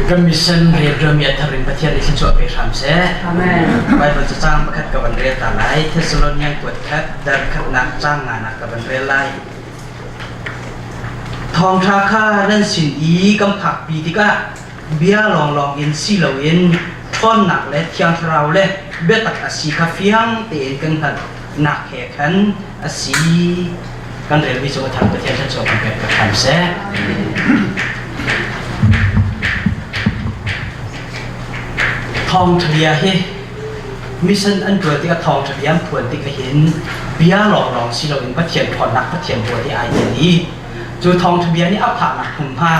Kan mission rianṭuanmi a thar in Pathian nih thluachuah pe hram seh. Amen. Bible cacang pakhat ka van rel ta lai. Thessalonian kuat khat dar khatnak caang nganak ka van rel lai. Thawngṭha kha nan sin i kan phakpi tikah bia lawnglawng in si loin ṭhawnnak le Thiang Thlarau le biatak a si kha fiang tein kan hngalhnak he khan a si. Kan relmi cung a thar Pathian thluachuah kan pek hram seh. Thawngṭha bia hi mission an ṭuan tikah thawngṭha bia an phuan tik ahhin bia lawnglawng si loin Pathian ṭhawnnak Pathian rawl hi ai tel i cu thawngṭha bia nih a phaknak hmunhma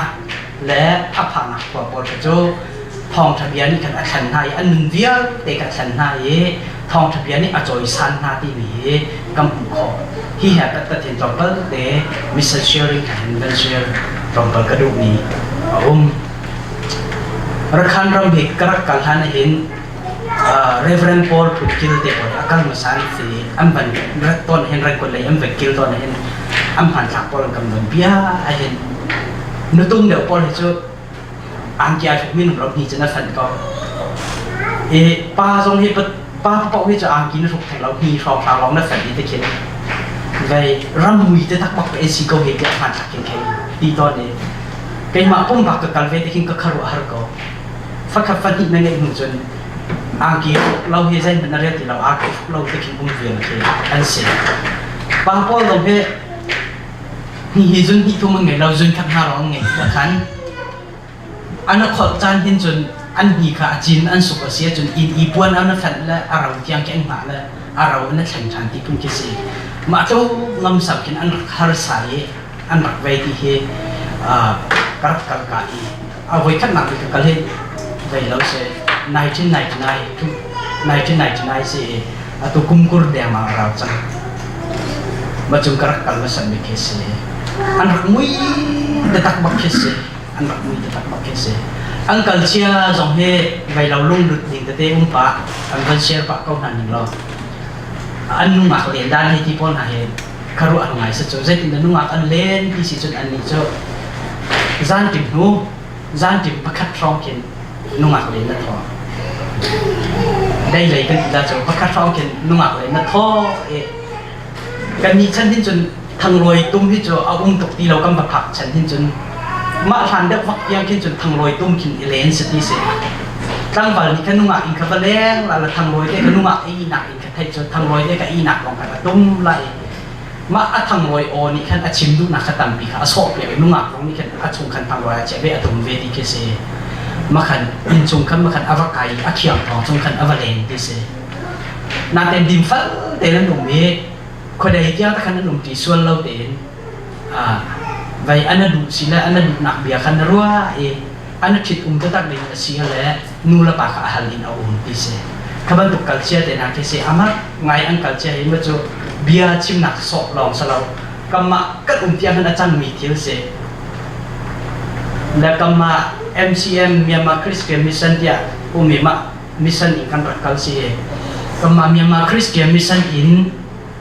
le a phaknak khua pawl kha cu thawngṭha bia nih khan a thlen hna i an nun vialte kha a thlen hna i thawngṭha bia nih a cawisan hna timi hi kan hmuh khawh. Hi he Pathian tlawmpal te mission sharing kha hin van share tlawmpal ka duhmi a um. Rakhan ram hi ka rak kal hlan ahhin Reverend Paul Phutkil te pawl a kal hmasa an si an van rat tawn hin ran lei an van kil tawn hin an hmanthlak pawl an kan von bia ahhin nutung deuh pawl hi cu angki ai hruk minung ram hi cu na fanh ko i pa zong hi pa paoh hi cu angki na hruk theng lo hi hrawng hrang lawng na fanh i te khin vei ram mui te tak bak si ko he tiah hmanthlak khin khei ti tawn i keimah pumpak ka kal ve te khin ka kharuah har ko fakhat fahnih na ngeih hnu cun angki hruk lo hi zeihmanh na rel ti lo angki hruk lo te khin um vial khi an si pa pawl zong hi hi hi zun hnih thum an ngei lo zun khat hna lawng an ngei tikah khan an a kholh caan hin cun an hni kha a cin an suk a si ahcun inn i puan an a fenh le a ro tiang khi an hngah le a ro in a thleng ṭhan ti phun khi si mah cu ngamsam khin an rak harsa i an rak vei ti hi ka rak kal ka i a voikhatnak bik ka kal hi vei lo si 1999 1999 si i atu kumkur deng ah a rau cang ma cung ka rak kal hmasat mi khi si an rak mui taktak bak khi si an rak mui taktak bak khi si an kal cia zong hi vei lo lunglut ding tete um pah an van share pah ko hna ning law an nungak len dan hi ti pawl hna hi kharuah ngai si cu zeitin dah nungak an len ti si cun annih cu zanṭim hnu zanṭim pakhat hrawng khin nungak len na thaw dei lei kan ti la cu pakhat hrawng khin nungak len na thaw i kannih chan hin cun thanglawi tum hi cu a um tuk ti lo kan va phak chan hin cun mah hlan deuh vak tiang khin cun thanglawi tum khin i len si ti si tlangval nih kha nungak in kha va leng la la thanglawi te kha nungak i nak in kha theih cu thanglawi te ka inak lawng khan a tum lai mah a thanglawi aw nih khan a chim duhnak kha tampi kha a sawh piak i nungak lawng nih khan a chung khan thanglawi a chiah ve a tum ve ti khi si makhan inn chung khan makhan a va kai a khiang thawng chung khan a va leng ti si naten dim fal tein an um i khuadei tiang khan an um ti sual lo tein vai an a duh si le an a duhnak bia khan a ruah i an a ṭhit um taktak ding a si le nu le pa kha a hal in a um ti si kha bantuk kal cia te hna khi si amak ngai an kal cia hi ma cu bia chimnak sawh lawng si lo kamah kan um tiang hin a cangmi thil si le kamah MCM Myanmar Christian Mission tiah umi mah mission in kan rak kal si kamah Myanmar Christian Mission in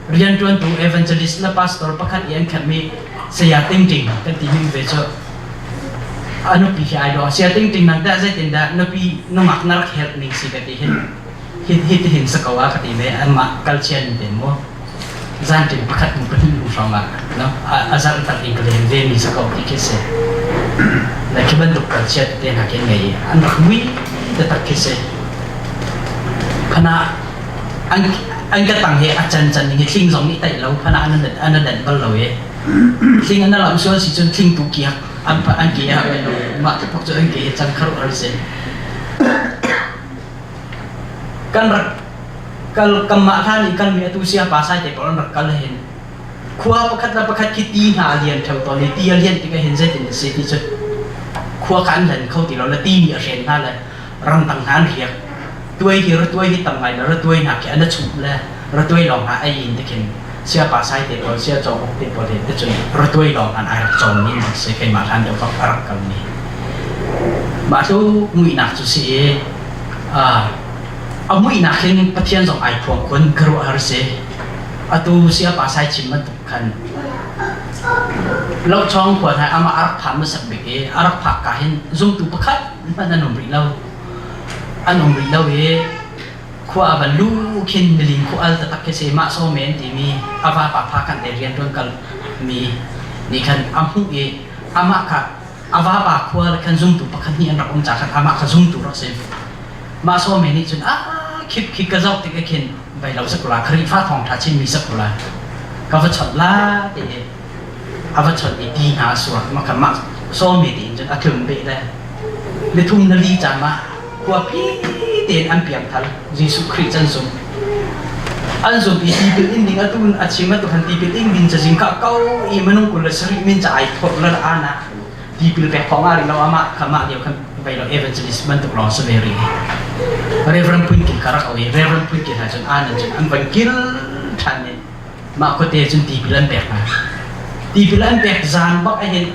rianṭuantu evangelist le pastor pakhat i an khenhmi saya Ting Ting kan ti ning ve cu a nupi hi ai dawh saya Ting Ting nang teh zeitindah nupi nungak na rak helh ning si ka ti hin hi hi ti hin sa ko a ka ti ve anmah kalchian te mu zanṭin pakhat hnu pahnih hnu hrawng ah no a zarh tak in ka len ve mi sa ko ti khi si le khi bantuk kalchiat te hna khi ngei an rak mui taktak khi si khana an an ka tang hi a can can ning hi thling zong nih taih lo phana an an an bal lo i thling an lam sual si cun thling tu kiak an an ke a lo mah te pok cu an ke cang kharu ar si kan rak kal kamah hlan i kal mi atu sia pa sai te pawl an rak kal hin khua pakhat le pakhat khi ti hna a lian theo tawn i ti a lian tikah hin zeitin a si ti cu khua kha an lan kho ti lo le ti nih a hren hna le ramtang hna an riak tuai hi ratuai hi tam ngai le ratuai hna khi an a chuh le ratuai lawng hna ei in te khin siapa sai te pawl sia cawk te pawl he te cun ratuai lawng hna ai rak cawm mi si keimah hlan deuh fak a rak kal mi mah cu muihnak cu si i a muihnak hin Pathian zong ai phuang khun ka ruah har si atu siapa sai chim bantuk khan Lochawng khua hna amah a rak phan hmasat bik i a rak phak ka hin zumtu pakhat. hmanh an um rih lo. An um rih lo i khua a van lu khin nilin khua al taktak khi si mah saw men timi a vapa pha kan te rian ṭuan kal mi nih khan a hmuh i amah kha a vapa khua le khan zumtu pakhat hnih an rak um ca khan amah kha zumtu rak si. Mah saw men nih cun a khip khi ka zoh tik khin vai lo sakula Khrihfa thawngṭha chimmi sakula ka va chawnh la ti a va chawnh i ti hna a suak mah kha mah sawmi tiin cun a tlun beh le nithum na li caan ah khuapi tein an piangthar Jesuh Khrih can zum an zum i tipil in ding atu a chim atu khan tipil in ding cazin kha ko i minung 27 min ca ai thawt la ana tipil pek khong a ri lo amah kha mah lio khan vai lo evangelist bantuk lawng si ve rih. Reverend Puinkil kha rak au i Reverend Puinkil ha cun an cun an van kil ṭhan i mah khuate cun tipil an pek hna. Tipil an pek zan bak ahhin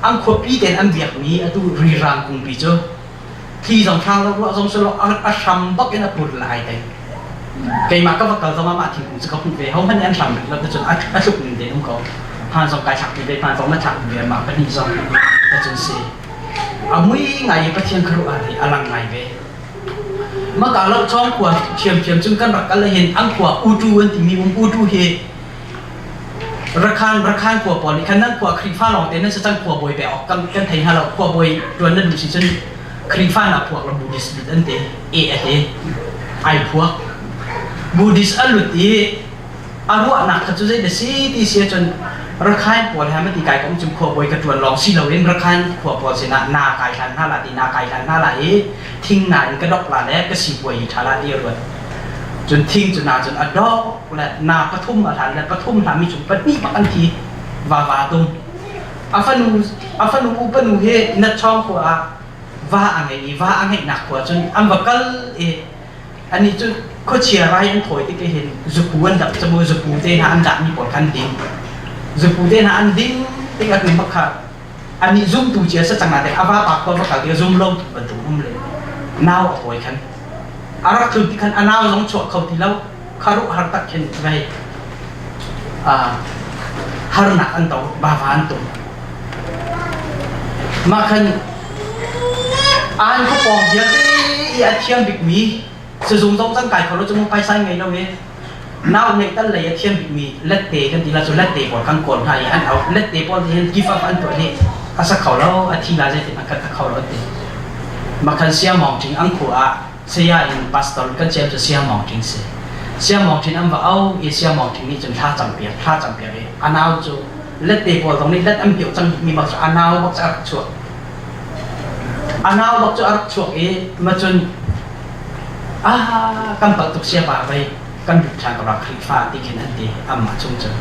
an khuapi tein an biakmi atu rirang kungpi cu thli zong hrang lo ruah zong si lo a hram bak in a pur lai te. Keimah ka va kal zong ah mah thingkung cu ka hmuh ve. Hohmanh nih an hram rih lo cun a tluk ning tein um ko. Hmaan zong kai thlak ve, hmaan zong na thlak ve, mah pahnih zong ta cun si. A mui ngai i Pathian khuaruah hi a lang ngai ve. Maka lo chawng khua ṭhiamṭhiam cun kan rak kal ahhin an khua Utu an timi um Utu hi Rakhan Rakhan khua pawl nih khan nan khua Khrihfa lawng te nan si cang khua bawi pe awk kan kan thei hna lo khua bawi ṭuan nan duh si cun Khrihfa na phuak lo Buddhist lut an ti e a ti ai phuak Buddhist a lut i a ruahnak kha cu zei da si ti si ahcun Rakhine pawl he mati kai kong cung khuabawi ka ṭuan lawng si loin Rakhine khua pawl sinah na kai hlan hna la ti na kai hlan hna la i thing na in ka dok la le ka sipuai hi ṭha la ti a ruat. Cun thing cu na cun a dok le na pathum a hlan le pathum hla mi cung pahnih bak an thi va va tum. A fanu a fanu upanu hi Natchawng khua ah va a ngei i va a ngeihnak khua cun an va kal i Anih cu khuachia rai an thawi tik hin zupu an dap camu zupu te hna an dahmi pawl kha an ding. Zupu te hna an ding tik ah bak kha anih zumtu cia sa cang te a vapa khua va kal ti zum lo tu bantuk um le nau a pawi khan a rak tlun ti khan a nau zong chuah kho ti lo kharuh har tak khin vei harnak an to vava an tum mah khan an khuapawng vialte i a thiam bikmi sizung zong cang kai kho lo cu paisa ngei lo i nau ngeih tal lei a thiam bikmi lette kan ti la cu lette pawl kan kawl hna i an au lette pawl hin give up an tuah ni a sa kho lo a thi la zeitin an kan kho lo ti makhan siamong ting ang khu ah saya in pastor kan cem cu siamong ting si siamong ting an va au i siamong ting nih cun thla cam piak thla cam piak i a nau cu lette pawl zong nih let an piok cang mi bak cu a nau bak cu a rak chuak a nau bak cu a rak chuak i macun ah kan palh tuk sia pa vei kan lut ṭhan ko ra Khrihfa ti khin an ti amah chung cun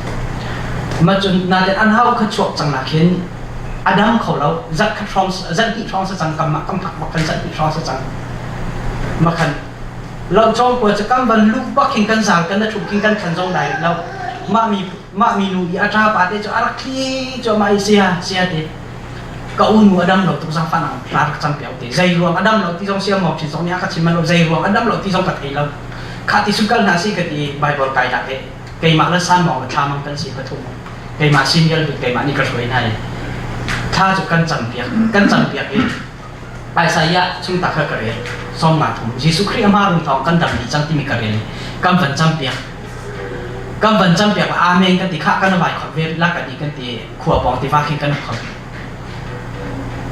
macun natin an hau kha chuak cang nak hin a dam kho lo zat khat hrawng zat hnih hrawng sa cang kam kam phak bak kan zat hnih hrawng sa cang makhan lo chong kua cu kan van lu bak hin kan zal kan na thu king kan khan zong dai lo mah mi mah mi nu i a ṭa pa te cu a rak thli cu mah i sia sia te ka u nu a dam lo tuk zangfah nang hla rak cam piau te zei ruang a dam lo ti zong sia mawk chin zong nih a ka chim lo zei ruang a dam lo ti zong ka thei lo kha ti sukal hna si ka ti bible kai dak he keimah le san mawng le thla mang kan si pathum keimah senior bik keimah nih ka hruai hna i thla cu kan cam piak kan cam piak i Isaiah chung ta kha ka rel 53 Jesuh Khrih ama rung thawng kan dam dih cang timi ka rel kan van cam piak kan van cam piak amen kan ti kha kan vai khot ve la kan ti kan ti khua pawng tiva khin kan khot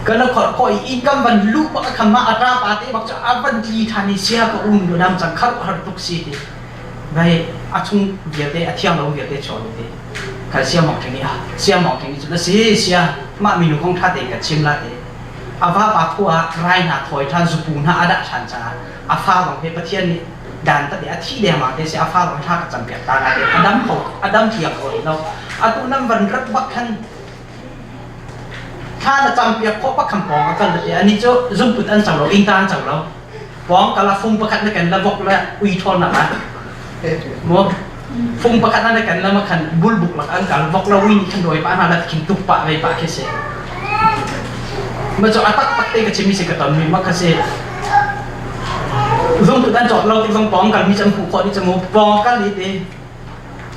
kan khot ko i kan van lu bak kham ma ata pa te bak chu a van tli than i sia ka um lu dam cang khar har tuk si ti vai a chung vialte a thiang lo vialte chaw te kan sia mong thing i sia mong thing i chu na si sia mah minu kong tha te kan chim la te A vapa khua ah rai hna thawi ṭhan, zupu hna a dah ṭhan caah a fa zong hi Pathian nih dantat i a thi dengmang te si a fa zong ṭha ka campiak ta na a dam kho a dam thiang kho rih lo. Atu nan van rat bak khan thla na campiak khawh bak khan pawng a kal te ani cu zungput an co lo ingta an co lo pawng kala fung pakhat na ken la vok le ui ṭhawl nak ah mu fung pakhat na ken la ma khan bulbuk lak an kal vok la ui nih khan dawi pa hna la khin tuk pa vei pa khi si ma cu a tak tak te ka chim mi si ka ton mi ma kha si zung tu dan chok lo ti zong pawng kal mi cham phu kho ni chamu pawng kal ni te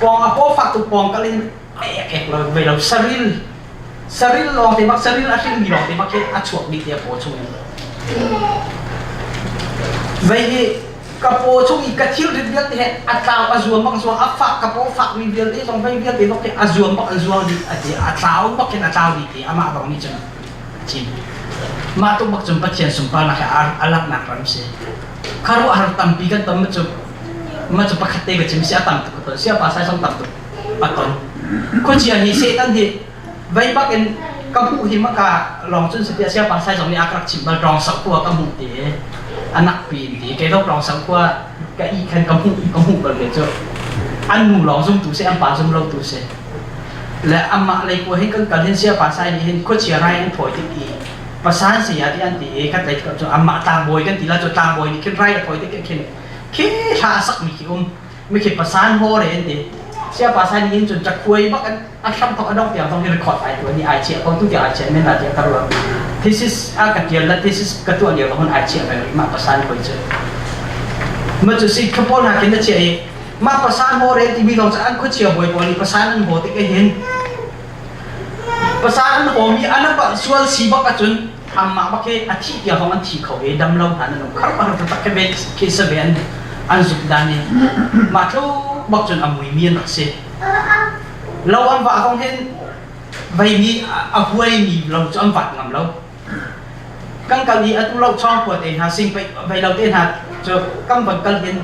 pawng a paw fak tu pawng kal in ek ek lo vei lo saril saril lawng te bak saril a hring mi lawng te bak khi a chuak dih te a paw chung in. Vei hi ka paw chung i ka thilrit vialte he a tlau a zuam bak zuang a fak ka paw fak mi vialte zong vei vialte bak hi a zuam bak an zuang dih a ti a tlau bak hin a tlau dih ti amah bak nih cun a chim. Mah tuk bak cun Pathian sunparnak he a langhnak ram si. Khuaruahhar tampi kan ton ma cu ma cu pakhat te ka chim si a tam tuk ka ton sia pa sai song tam tuk a ton. Khuachia hi Satan hi vei bak in ka hmuh hi maka lawng cun sati sia pa sai zong nih a ka rak chimh bal rong sau khua ka hmuh ti anak pi in ti kei dok rong sau khua ka i khan ka hmuh ka hmuh bal ve cu an nu lawng zum tu si an pa zum lo tu si le amah lei khua hin kan kal hin sia pa sai nih hin khuachia rai an thawi tik i pasan saya ti an ti i khat lei cu amah tlangbawi kan ti la cu tlangbawi nih khin rai a thawi tik khin khi thla a sak mi khi um mi khi pasan ho re an ti sia pa sai nih hin cun cakhuai bak an a hram thok a dong tiang zong hi record ai tu ni ai chia ko tu tiang ai chia men la tiang ka ruah thesis a ka tial la thesis ka tuah lio hon ai chia ve ma pasan hoi cu ma cu si khapol na kin na chia i ma pasan ho re timi lawng cu an khuachia bawi pawl nih pasan an ho tik hin pasan an ho mi an pa sual si bak ahcun amah bak hi a thih tiang hong an thi kho i dam lo hna nan um khar par tak ke ve khi sa ve an an zuk dan i ma tlu bak cun a mui mi an rak si lo an va hong hin vei mi a huai mi lo cu an vat ngam lo Kan kal i atu lo chawng khua te hna sing vei lo te hna cu kan van kal hin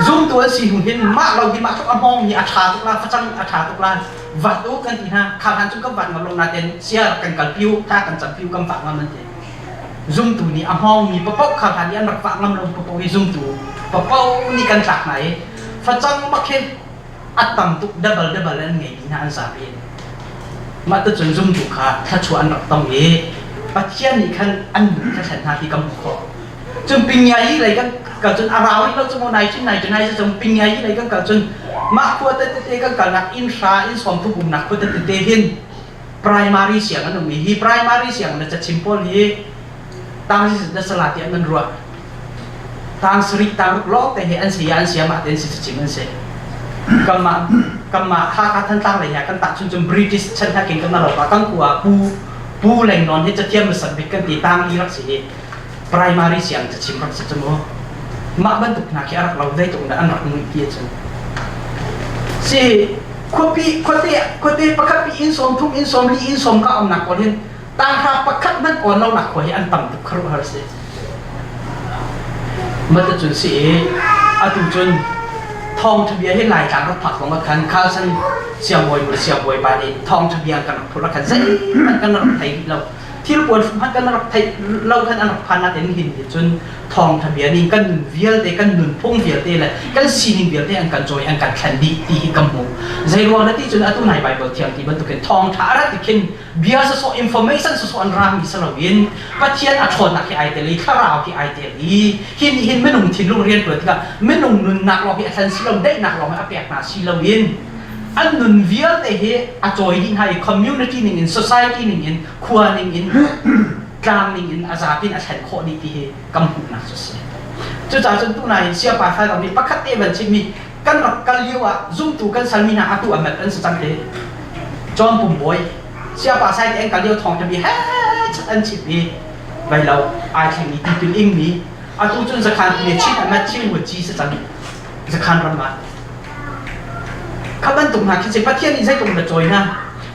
zumtu an si hnu hin mah lo hi mah tluk a hmawng mi a ṭha tuk la facang a ṭha tuk la vat u kan ti hna kha hlan cu kan vat ngam lo nain sia kan kal piu tha kan cam piu kan vah ngam an ti zumtu nih a hmawng mi papoh kha hlan i an rak vah ngam lo papoh hi zumtu papoh nih kan tlak hna i facang bak hin a tam tuk double double an ngei mi hna an zapi in mah tu cun zumtu kha thluachuah an rak tong i Pathian nih khan an nun kha thlen hna ti kan hmuh khawh cun pingyai lei kan kal cun a rau rih lo cu nai cun nai cun nai cun pingyai lei kan kal cun mah khua te tete kan kalnak inn hra inn sawm thum umnak khua te tete hin primary siang an um i hi primary siang na cachim pawl hi tang na sala ti an ruah tang sarih tang ruk lawng te hi an si an siam ah ten si chim an si kanmah kanmah Hakha Thantlang lei ha kan tak chun cun British chan ha king kan lo pa kan kua pu pu leng non hi cathiam masat bik kan ti tang i rak si hi primary siang cachim rak si chu mu mah bantuk hna khi a rak lo dei tuk na an rak mui ti cun si khuapi khuate khuate pakhat pi in som thum in som li in som ka om nak pawl hin tanghra pakhat hmanh awn lo nak khua hi an tam tuk khuaruahhar si mata cun si i atu cun thawngṭha bia hi Laitlang rak phak zong ah khan Carlson siangbawi nu le siangbawi pa nih thawngṭha bia kan rak phurh ah khan zeihmanh kan rak thei rih lo thil puan hmanh kan rak theih lo khan an rak phan natin hin hi cun thawngṭha bia nih kan nun vialte kan nunphung vialte le kan sining vialte an kan cawi an kan thlen dih ti hi kan hmuh zeiruang na ti cun atu nai Bible thiang ti bantukin thawngṭha a rat ti khin bia sawsawh information sawsawh an rami si loin Pathian a ṭhawnnak hi ai tel i thlarau hi ai tel i hi nih hin minung thinlung rian ṭuan tikah minung nunnak lawng hi a thlen si lo daihnak lawng hi a pek hna si loin an nun vialte hi a cawi dih hna i community ning in society ning in khua ning in tlang ning in a zapi in a thlen khawh dih ti hi kan hmuhnak cu a si. Cucaah cun tunai in siapa thlarau nih pakhat te van chimmi kan rak kal lio ah zumtu kan salmi hna atu a met an si cang te John Pumbawi siapa sai te an kal lio thawng bi he chat an chim i vai lo ai thleng i tipil ing mi atu cun zakhan ne chin a met chin wu chi si cang zakhan ram ah kha bantuk hna khi Pathian nih zeitluk na cawi hna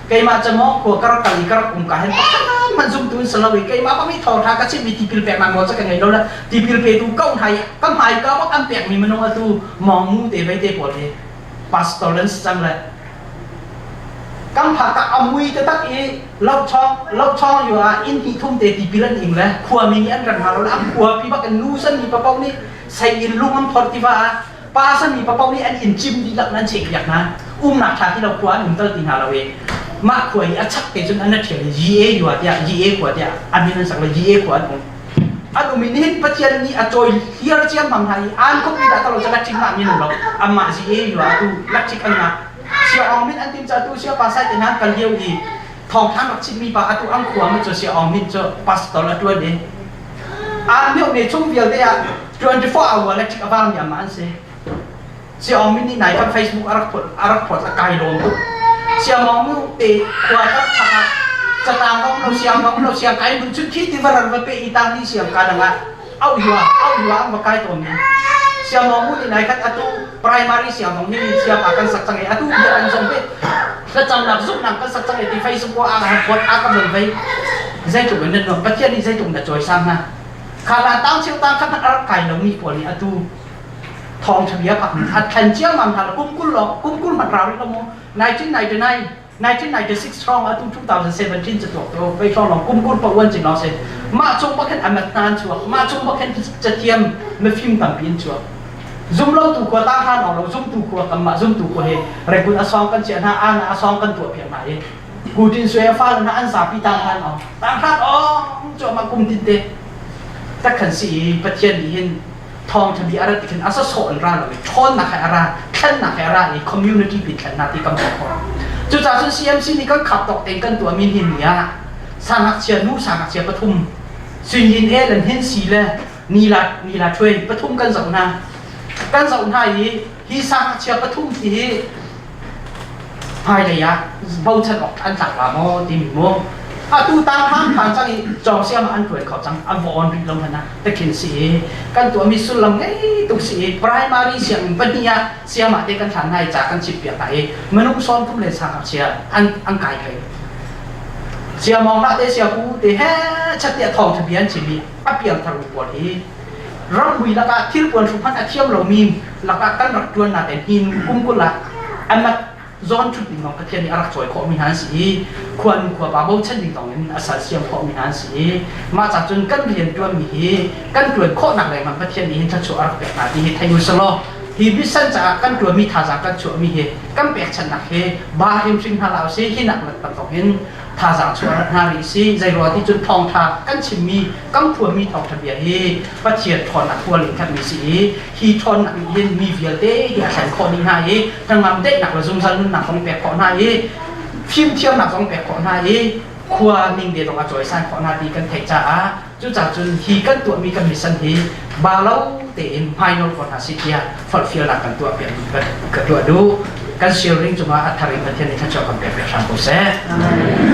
keimah cu maw khua ka rak kal i ka rak um ka hen pakhat hmanh zumtu in si lo i keimah bang i thawngṭha ka chimmi tipil peknak nawl cu ka ngei lo le tipil petu ko hna i ka hmaika bak an pekmi minung atu mawngmu te vei te pawl hi pastor an si cang le kan phak ah a mui taktak i lochawng lochawng yu ah inn hnih thum te tipil an ing le khuami nih an ran hna lo le an khuapi bak in nu san mi papaoh nih sei in lung an phor tiva ah pa sami papaoh nih an inn cim dihlak nan chehpiak hna umnak ṭha ti lo khua an um tal ti hna lo i mah khua i a chak te cun an ṭhial i GA yua tiah GA khua tiah a min an sak le GA khua an um an um i nihin Pathian nih a cawi hliar ciammam hna i an khuapi dah talo cu lakṭik ngah mi lo amah GA yua tu lakṭik an ngah sia ong min an tim ca tu sia pa sai te hna kal lio i thawngthan rak chimmi pa atu an khua ma cu sia ong min cu pastor a ṭuan i Aan mioh ne chung vialte ah 24 hour electric a vangmi amah an si. Xiaomi nih nai kan Facebook a rak phot a rak phot a kai lawm tuk. Xiaomi te khua tak thak ah Catang ka um lo, siang ka um lo, siang kai mun chun khi ti varan va pe i tang ni siang ka dang ah au hua au hua ang va kai tawn mi. Siang mong mun in ai khat atu primary siang mong ni siang a kan sak cang i atu bia an zong pe thlacamnak zumhnak kan sak cang i ti Facebook a han phot a ka mon vei zeitluk in nan nuam Pathian nih zeitluk na cawisang hna kha la tang cheu tang khat a rak kai lomi pawl nih atu thawngṭha bia phak a thlen ciammam hna kum 20 lawng kum 20 hmanh rau rih lo mu 1999 1996 hrawng atu 2017 ca tuak tu vei hrawng lawng kum 20 pa uan cing lawng si mah chung bak khin amat hna an chuak mah chung bak khin cathiam mifim tampi an chuak zumlo tu khua tang hlan lo zumtu khua kanmah zumtu khua he rekun asawng kan chiah hna ana asawng kan tuah piak hna i kutin sue fa hna an zapi tang hlan ong tang hlan ong cuahmah kum tin te takhan si i Pathian nih hin thawngṭha bia a rat tikhin a sawsawh in ra lo i ṭhawnnak he a ra thlennak he a ra i community pi thlennak ti kan tuah khawh cucaah cun CMC nih kan khap tawk tein kan tuahmi hi ni ah sangakchia nu sangakchia pathum Suinyin e le Hnin Si le Nila Nila Ṭhuai pathum kan zoh hna kan zoh hna i hi sangakchia pathum ti hi hmailei ah bochan awk an tlak la maw timi mu atu tang hang phan cang i cawng siam an tuan kho cang a vawn rih lo hmanh ah takhin si i kan tuahmi sullam ngei tuk si i primary sianginn pahnih ah siamah te kan hlan hna i ca kan chimh piak hna i minung 30 le sangakchia an an kai phei siamawng lah te siapu te he chat tiah thawng tha bia an chim i a piangthar mi pawl hi ramhui lakah thil puan hru hmanh a thiam lomi lakah kan rak ṭuan nain hi nu kum 20 ah amat zawn ṭhut ding lawng Pathian nih a rak cawi khawhmi hna an si i khuanu khuapa bochan ding lawng in a sal siam khawhmi hna an si i mah ca cun kan rian ṭuanmi hi kan ṭuan khawhnak lengmang Pathian nih hin thluachuah a rak pek hna ti hi thei u selaw hi mission caah kan ṭuanmi thazaang kan chuahmi hi kan pekchanhnak hi ba hrimhrim hna hlah usih hi nak let bantuk in thazaang chuah hna rih si zeiruang ti cun thawngṭha kan chimmi kan phuanmi thawngṭha bia hi Pathian ṭhawnnak hual in khatmi si i hi ṭhawnnak nih hin mi vialte hi a thlen khawh dih hna i hnangam daihnak le zungzal nunnak zong pek khawh hna i fimthiamnak zong pek khawh hna i khua ning te zong a cawisan khawh hna ti kan theih caah cucaah cun hi kan tuahmi kan mission hi ba lo tein hmainol ko hna si tiah forhfialnak kan tuah piak ka tuah duh kan sharing cungah a thar in Pathian nih thluachuah kan pek piak hram ko seh. Amen.